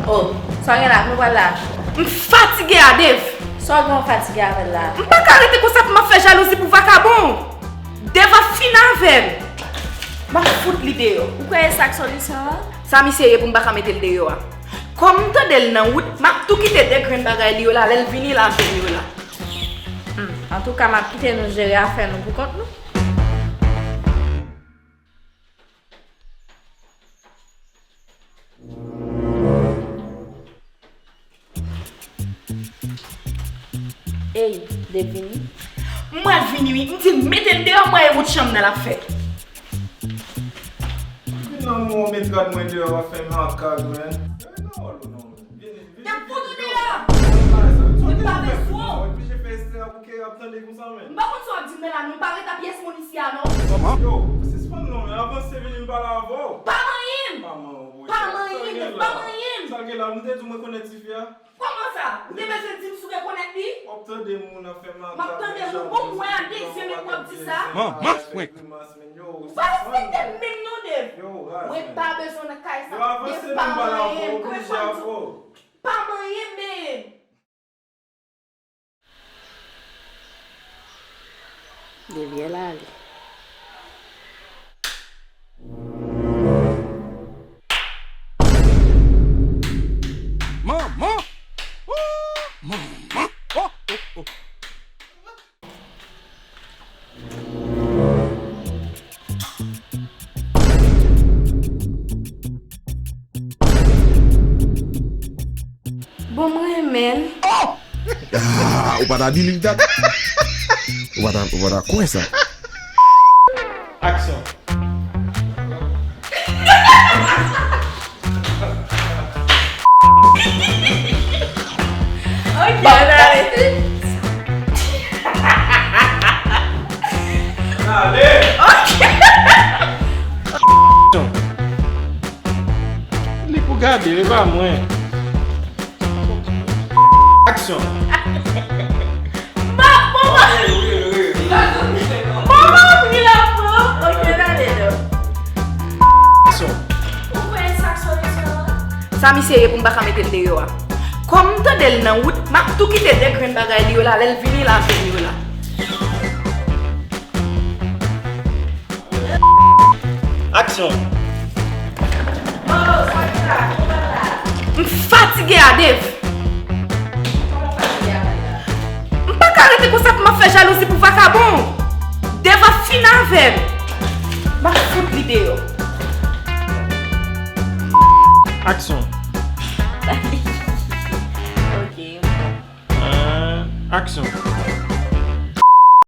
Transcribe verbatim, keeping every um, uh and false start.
Oh, sa w gen la, nou pral la. M fatige a Dave. Sa w gen w fatige avè l la? M pa ka rete konsa pou m ap fè jalouzi pou vakabon. Dave ap fin avè m. M ap fout li deyò. Ou kwè e sa k solisyon an? Sa misye ye pou m pa ka mete l deyò a? Kòm m tande l nan wout, m ap tou kite de grenn bagay li yo la, lè l vini l a jwenn yo la. Hmm, antouka, m ap kite nou jere afè nou pou kont nou. Ey, Dave vini? M pral vini wi, m di l mete l deyò, m wè e wout chanm nan l ap fè. Vin nan men w met rad mwen deyò, w ap fè makak, man. Dave, fout ou deyò! Mwen pa bezwen w. Mwen oblije fè eksprè pou Kerry ap tande konsa, man. M pa konn sa w ap di m nan la, non, m pa ret a pyès moun isi a, non. Yo, sispann non, men avanse vini m pale avè w. Pa manyen m! Pa manyen w, bro. Pa manyen m, Dave, pa manyen m! Sa l gen la, m te di w mwen konnen tifi a. Kòman sa? Ou te bezwen di m si w rekonèt li? W ap tande moun ap fè makak. M ap tande moun, bon, mwen a de zye, men w ap di sa? Manman frenk! Ou pa respekte m menm non, Dave. Mwen pa bezwen w nan kay sa. Dave, pa manyen m, konprann sa m di w. Pa manyen m, men. Dave al ale. Manman! Ooh, manman! Oh, oh, oh. Bon, m renmen l. Oh! Ah, ou pa ta believe that? Ou pa ta, ou pa ta kwè sa? Aksyon. Ok, ann ale. Ale! Ok. Li pou gade, li pa mwen. Aksyon. Bon, bon, bon. Bon, bon, pran la, pran. Ok, ann ale, non. Aksyon. Ou kwè e sa k solisyon an? Sa misye ye pou m pa ka mete l deyò a? Kòm m tande l nan wout, m ap tou kite de grenn bagay li yo la, lè l vini l a jwenn yo la. Aksyon. M fatige a Dave. M pa ka rete konsa pou m ap fè jalouzi pou vakabon. Dave ap fin avè m. M ap fout li deyò. Aksyon. Ok. Euh, aksyon.